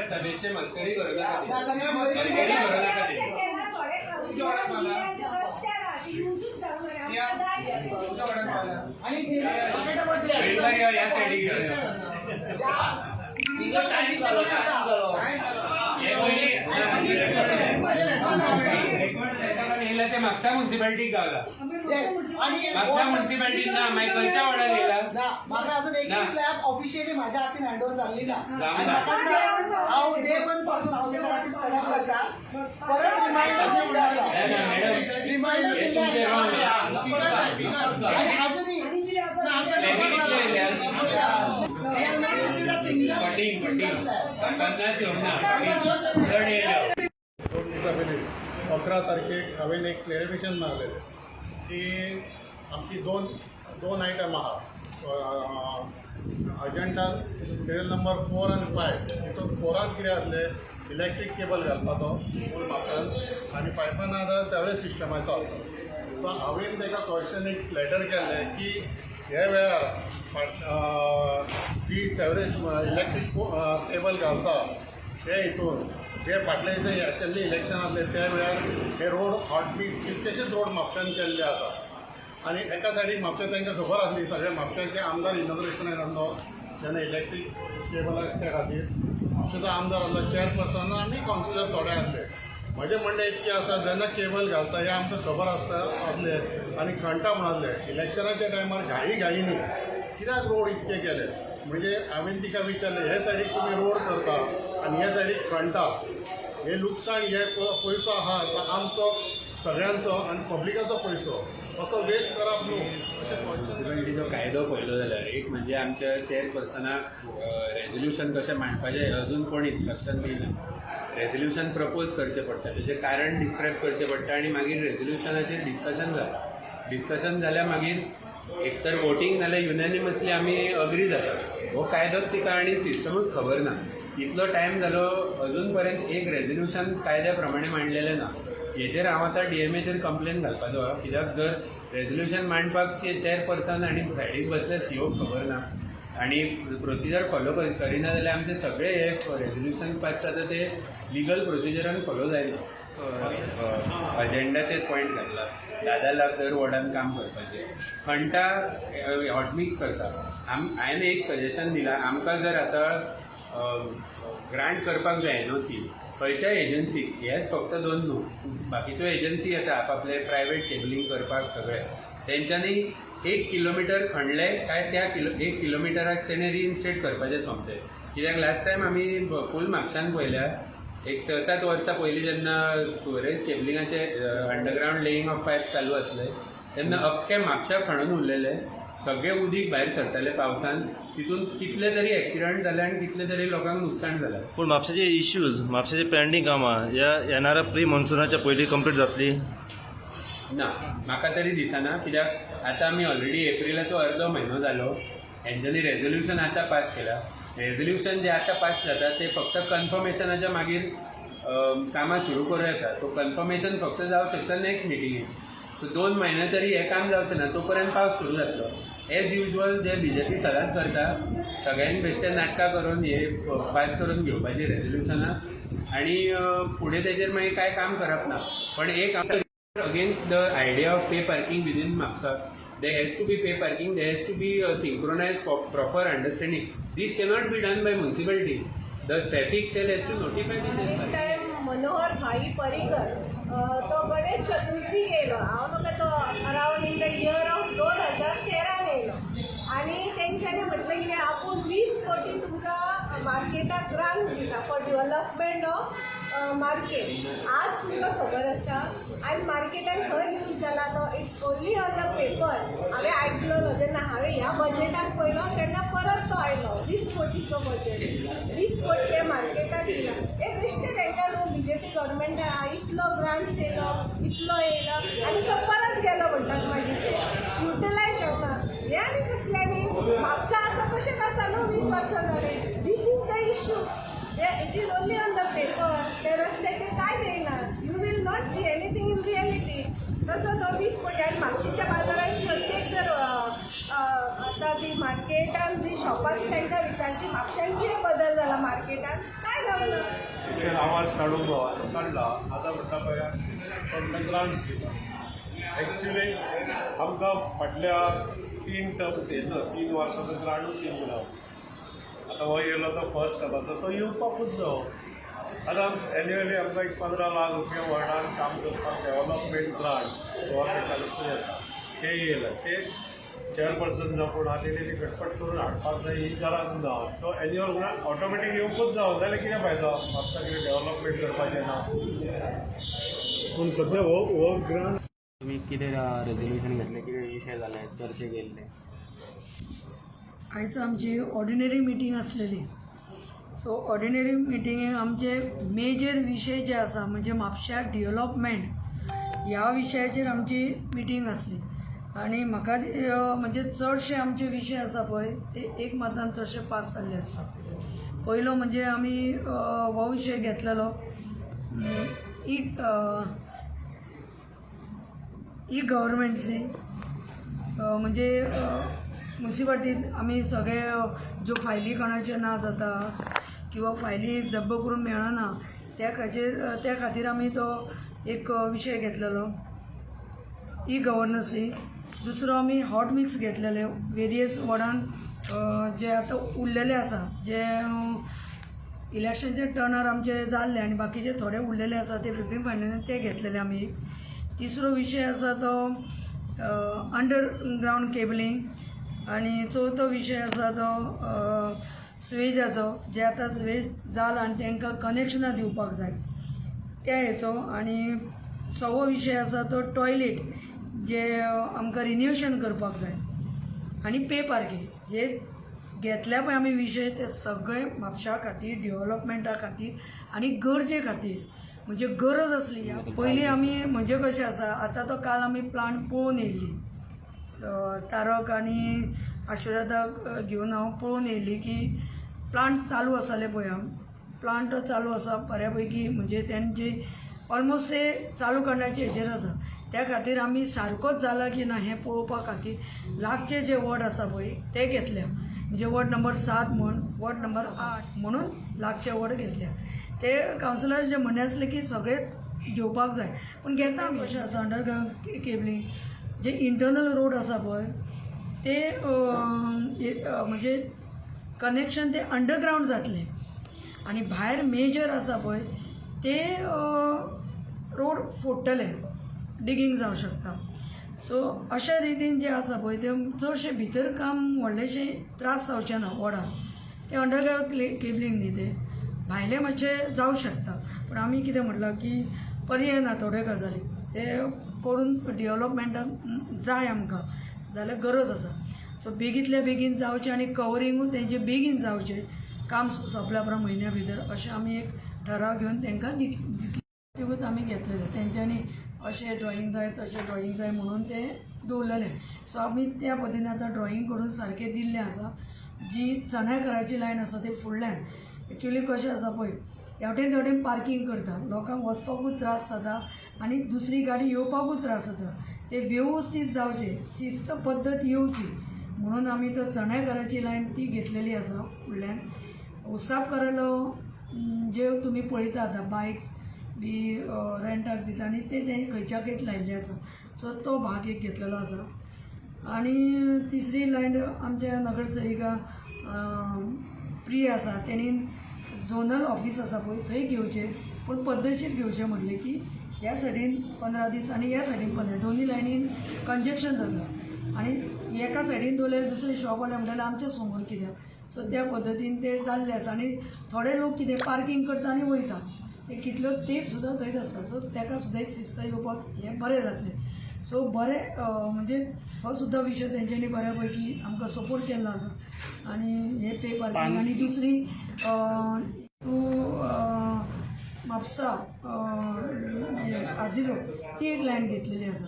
आसता, बेश्टे मस्करी करूं नाका ती. मस्करी करूं नाका ती. अशें केला थोडे रस्त्यार आहा, युजूच जावंक ना. आमकां जाय ते. आणि जे वेलबारी यो, ह्या सायडीक यो. हे पयलीं रेकॉर्ड जायता येयला ते म्हापसा म्युन्सिपाल्टीक गावला. आणि म्हापसा म्युन्सिपाल्टीक ना, मागीर खंयच्या वॉर्डान येयला? ना, म्हाका अजून एक ना. स्लॅब ऑफिशियली माझ्या हातीन हँड ओव्हर जाल्ली ना. जावंक आनी ना. म्हाका दिसता, हांव डे वन पासून हांव तेच्या खातीर स्टँड करता. परत रिमायंडर दिल्ले आसा. मॅडम, रिमायंडर हे दिल्ले तुमचें आसा. wrong. आणि अजूनही कितले येयल्या? सिंगल फटींग फटींग. स्लॅब. 50 येवंक ना, चड येयल्या. 2 दिसां पयलीं 11 तारखेक हांवें एक क्लेरिफिकेशन मागलेलें की आमची दोन दोन आयटम आहा अजेंडा, सिरियल नंबर 4 आनी 5. हितून फोरान कितें आसलें, इलेक्ट्रीक केबल घालपाचो फूल म्हापशान आनी फायफान आतां सेवरेज सिस्टमाचो आसलो. सो हांवें ताका क्वेश्चन एक लेटर केल्लें की हे वेळार जी सेवरेज इलेक्ट्रीक केबल घालता ते हितून जे फाटले जे असेंब्ली इलेक्शन आसले त्या वेळार हे रोड हॉट मिक्स कितकेशेच रोड म्हापश्यान केल्ले आसा आनी एका सायडीक म्हापशा तांकां खबर आसली, सगळे म्हापश्याचे आमदार इनॉग्रेशनाक आसलो तेन्ना इलेक्ट्रीक केबलाक, त्या खातीर म्हापशेचो आमदार आसलो, चेअरपर्सन आनी कावन्सिलर थोडे आसले. म्हजें म्हणणें इतकें आसा, जेन्ना केबल घालता हें आमकां खबर आसता आसलें आनी खणटा म्हण आसलें, इलेक्शनाच्या टायमार घाई घाईनी कित्याक रोड इतके केले? म्हणजे हांवें तिका विचारलें, हे सायडीक तुमी रोड करता आनी हे सायडीक खणटा, हे लुकसाण हे पयसो आहा तो आमचो सगळ्यांचो आनी पब्लिकाचो पयसो असो वेस्ट करप न्हू अशें क्वेश्चन. म्युन्सिपालिटीचो कायदो पळयलो जाल्यार एक म्हणजे आमच्या चेअरपर्सनाक रेजोल्युशन कशें मांडपाचें अजून कोण इन्स्ट्रक्शन दिना. रेजोल्युशन प्रपोज करचें पडटा, तेजें कारण डिस्क्रायब करचें पडटा आनी मागीर रेजोल्युशनाचेर डिस्कशन जाता. डिस्कशन जाल्यार मागीर एक तर वोटींग जाल्यार युनॅनिमसली आमी अग्री जाता. हो कायदोच तिका आनी सिस्टमूच खबर ना. इतलो टायम जालो, अजून पर्यंत एक रेजोल्युशन कायद्या प्रमाणे मांडलेलें ना. हेजेर हांव आतां डीएमएचेर कंप्लेन घालपाचो आहा, कित्याक जर रेजोल्युशन मांडपाक चेअरपर्सन आनी सायडीक बसल्या सीओक खबर ना आनी प्रोसिजर फॉलो करिना जाल्यार आमचे सगळे हे रेजोल्युशन पास जाता ते लिगल प्रोसिजरान फॉलो जायना. अजेंडाचेर पॉयंट घातला, 10-10 लाख दर वॉर्डान काम करपाचें, खणटा, हॉटमिक्स करता. हांवें एक सजेशन दिलां, आमकां जर आतां ग्रांट करपाक जाय एनओसी खंयच्याय एजन्सीक, हेच फक्त दोन न्हू, बाकीच्यो एजन्सी येता आपापले प्रायवेट केबलिंग करपाक सगळे, तेंच्यांनी 1 किलोमिटर खणले काय त्या किलो 1 किलोमिटराक तेणें रिइन्स्टेट करपाचें सोंपतें. कित्याक लास्ट टायम आमी फूल म्हापशान पळयल्या, एक 6-7 वर्सां पयलीं जेन्ना सुवरेज केबलिंगाचे अंडरग्रावंड लेईंग ऑफ पायप चालू आसले तेन्ना अख्खे म्हापशा खणून उरलेले, सगळे उदीक भायर सरताले पावसान, तितून कितले तरी एक्सिडंट जाले आनी कितले तरी लोकांक नुकसाण जालां. पूण म्हापशेचे इश्यूज, म्हापशेचे पेंडींग कामां ह्या येणाऱ्या प्री मॉन्सुनाच्या पयलीं कंप्लीट जातली? ना, म्हाका तरी दिसना, कित्याक आतां आमी ऑलरेडी एप्रिलाचो अर्दो म्हयनो जालो. हेंच्यांनी रेजोल्युशन आतां पास केलां. रेजोल्युशन जे आतां पास जाता ते फक्त कन्फर्मेशनाच्या मागीर कामां सुरू करूं येता. सो कन्फर्मेशन फक्त जावं शकता नेक्स्ट मिटिंगेक. सो 2 म्हयने तरी हें काम जावचें ना. तो पर्यंत पावस सुरू जातलो. एज युजल जे बीजेपी सदांच करता, सगळ्यांनी बेश्टे नाटकां करून हे पास करून घेवपाची रेजोल्युशनां आनी फुडें तेजेर मागीर कांय काम करप ना. पण एक against the idea of pay parking within Mapsa. There has to be pay parking, there has to be a synchronized proper understanding. This cannot be done by municipality. The traffic cell has to notify this as एक parking. Time Manohar भाई पर्रीकर तो गणेश चतुर्थीक येयलो. हांव म्हाका तो around in the year of 2013न येयलो आनी तेंच्यांनी म्हटलें कितें, आपूण 20 कोटी तुमकां मार्केटाक ग्रांट दिता फॉर डेव्हलपमेंट ऑफ मार्केट. आज तुमकां खबर आसा, आयज मार्केटान खंय यूज जाला तो? It's only on the paper. हांवें आयकलेलो, जेन्ना हांवें ह्या बजेटाक पळयलो तेन्ना परत तो आयलो, 20 कोटीचो बजेट, 20 कोटी हे मार्केटाक दिला. हे बेश्टे तांकां न्हू, बीजेपी गव्हर्मेंटान इतलो ग्रांट्स येयलो, इतलो येयलो आनी तो परत गेलो म्हणटात, मागीर ते युटिलायज जाता. हे आनी कसलें? आनी म्हापसा आसा तशेंच आसा न्हू, 20 वर्सां जालें. This is the issue. It is only on the paper. ते रस्त्याचेर कांय येयना. You will not see anything in reality. तसो तो 20 कोटी आनी म्हापशेच्या बाजारान प्रत्येक जर आतां ती मार्केटान जी शॉपां आसा तांकां विचारची, म्हापश्यान कितें बदल जाला मार्केटान, काय जावं जावंक ना. तेचेर आवाज काडूंक जावो, काडला. आतां म्हणटा पळय, म्हणटा ग्रांट्स दिता. एक्चुली आमकां फाटल्या तीन टर्म येना, 3 वर्सांचो ग्रांटूच दिवंक ना. आतां हो येयलो तो फर्स्ट टर्माचो, तो येवपाकूच जावो. आतां एन्युअली आमकां एक 15 लाख रुपया वॉर्डान काम करपाक डेवलपमेंट ग्रांट गव्हर्मेंटाकडसून येता. ते येयले, ते चेअरपर्सन जावं कोण आहा तेणी ती खटपट करून हाडपाक जाय. ही गरज ना. तो एन्युअल ग्रांट ऑटोमॅटीक येवपूच जावो, जाल्यार कितें फायदो? म्हापसा कितें डेवलपमेंट करपाचें ना. पूण सध्या हो हो ग्रांट तुमी कितें रेजोल्युशन घेतलें, कितें विशय जाले, चर्चे केल्ले? आयज आमची ऑर्डिनरी मिटींग आसलेली. सो ऑर्डिनरी मिटिंगेक आमचे मेजर विशय जे आसा, म्हणजे म्हापश्या डेवलपमेंट ह्या विशयाचेर आमची मिटींग आसली. आनी म्हाका म्हणजे चडशे आमचे विशय आसा पळय, ते एक मतान चडशे पास जाल्ले आसता. पयलो म्हणजे आमी हो विशय घेतलेलो, ई ई गव्हर्मेंट्सी, म्हणजे मुन्सिपाल्टीत आमी सगळे ज्यो फायली कोणाच्यो ना जाता किंवा फायली जप्प करून मेळना, त्या खातीर आमी तो एक विशय घेतलेलो, ई गव्हर्नन्सी. दुसरो आमी हॉट मिक्स घेतलेले, वेरियस वॉर्डान जे आतां उरलेले आसा, जे इलेक्शनचे टर्नार आमचे जाल्ले आनी बाकीचे थोडे उरलेले आसा, ते 15 फायनल ते घेतलेले आमी. तिसरो विशय आसा तो अंडर ग्रावंड केबलिंग आनी चवथो विशय आसा तो स्वेजाचो, जे आतां स्वेज जाला आनी तांकां कनेक्शनां दिवपाक जाय त्या हेचो. आनी सवो विशय आसा तो टॉयलेट, जे आमकां रिन्युएशन करपाक जाय, आनी पे पार्कींग. हे घेतल्या पळय आमी विशय, ते सगळे म्हापशा खातीर, डेवलपमेंटा खातीर आनी गरजे खातीर, म्हणजे गरज आसली. पयलीं आमी म्हणजे कशें आसा, आतां तो काल आमी प्लांट पळोवन येयल्ली. तारक आनी आशिर्वादाक घेवन हांव पळोवन येयली की प्लांट चालू आसाले पळय. प्लांट चालू आसा बऱ्या पैकी, म्हणजे तेंची ऑलमोस्ट ते चालू करण्याचे हेजेर आसा. त्या खातीर आमी सारकोच जाला की ना हें पळोवपा खातीर लागचे जे वॉर्ड आसा पळय ते घेतल्या, म्हणजे वॉर्ड नंबर 7 म्हण, वॉर्ड नंबर 8 म्हणून लागचे वॉर्ड घेतल्या. ते कावन्सिलर म्हणणें आसलें की सगळे घेवपाक जाय, पूण घेता आमी. कशें आसा, अंडरग्रावंड केबलिंग जे इंटरनल रोड आसा पळय ते म्हणजे कनेक्शन ते अंडरग्रावंड जातलें आनी भायर मेजर आसा पळय ते रोड फोडटले, डिगींग जावं शकता. सो अशा रितीन जे आसा पळय ते चडशें भितर काम व्हडलेशें त्रास जावचें ना वॉर्डान. ते अंडरग्रावंड केबलिंग न्ही, ते भायले मातशें जावं शकता. पूण आमी कितें म्हटलां की पर्याय ना, थोड्यो गजाली ते करून डेवलपमेंटाक जाय आमकां जाल्यार गरज आसा. सो बेगींतल्या बेगीन जावचें आनी कवरिंगूय तेंचें बेगीन जावचें, काम सोंपल्या उपरांत म्हयन्या भितर, अशें आमी एक ठराव घेवन तांकां दितले. तिवूच आमी घेतलेले. तेंच्यांनी अशें ड्रॉईंग जाय, तशें ड्रॉईंग जाय म्हणून ते दवरलेले. सो आमी त्या पद्दतीन आतां ड्रॉईंग करून सारकें दिल्लें आसा. जी चण्याघराची लायन आसा ते फुडल्यान, एक्चुली कशें आसा पळय, हेवटेन तेवटेन पार्कींग करता, लोकांक वचपाकूच त्रास जाता आनी दुसरी गाडी येवपाकूच त्रास जाता. ते वेवस्थीत जावचें, शिस्त पद्दत येवची म्हणून आमी तो चण्याघराची लायन ती घेतलेली आसा. फुडल्यान उसापकारालो जे तुमी पळयता आतां बायक्स बी रेंटाक दिता आनी ते ते खंयच्या खंयच लायिल्ले आसा, सो तो भाग एक घेतलेलो आसा. आनी तिसरी लायन आमच्या नगरसेविका प्रिया आसा, तेणीन झोनल ऑफीस आसा पळय थंय घेवचें, पूण पद्दतशीर घेवचें म्हटलें की ह्या सायडीन 15 दीस आनी ह्या सायडीन 15, दोनी लायनीन कंजक्शन जाता आनी एका सायडीन दवरलें, दुसरे शॉपवाले म्हणटाले आमच्या समोर कित्याक? सो त्या पद्दतीन ते जाल्ले आसा. आनी थोडे लोक कितें पार्कींग करता आनी वयता, ते कितलो तेंप सुद्दां थंयच आसता. सो ताका सुद्दां एक शिस्त येवपाक हें बरें जातलें. सो बरें, म्हणजे हो सुद्दां विशय तेंच्यांनी बऱ्या पैकी आमकां सपोर्ट केल्लो आसा. आनी हे पे पार्कींग आनी दुसरी टू म्हापसा आजिलो ती एक लायन घेतलेली आसा.